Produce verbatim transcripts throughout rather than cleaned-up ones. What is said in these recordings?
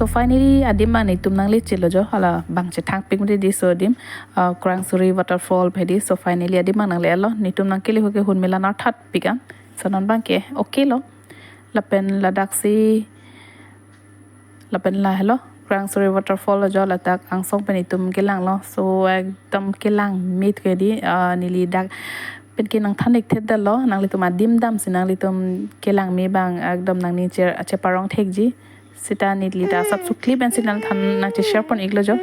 So finally adim abang netum nangle chelo jo, hala abang chethang pik mati di, so adim, uh, Krangsuri waterfall hedi. So finally adim abang nangle-lo, netum nangkele ahut ke hon melan arthat pik an. So non abang ke okay lo. Lapen ladak si, lapen la helo, Krangsuri waterfall lo jo, ladak angsong pen netum kelanglo. So ekdom kelang me hedi, uh, neli dak pen ke nangthan-ik thekthe lo, nanglitum adim damsi nanglitum kelang me abang ekdom nangning che, cheparong thekji. Seta neli ta asapso clip pensi nangthan nangcheshare pon-iklo jo.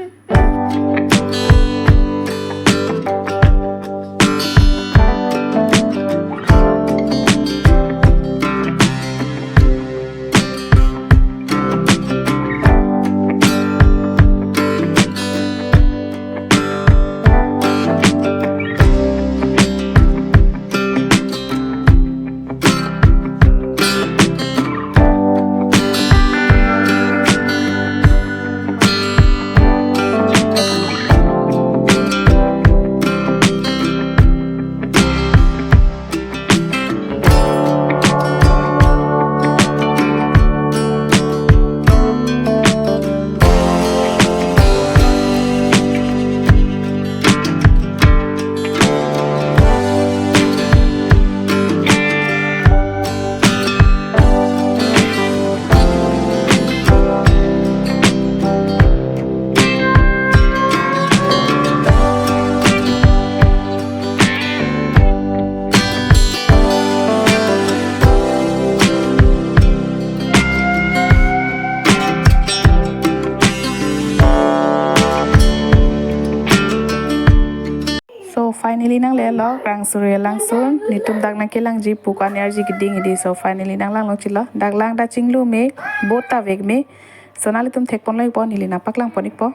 So finally nangle-lo, Krangsuri alangsun, netum dak nangkelangji pu ko-an arji keding hedi. So finally nanglanglo chelo, dak lang ta chinglu me, boat ta vek me. So nanglitum thekponlo-ikpo, neli nangpaklang pon-ikpo.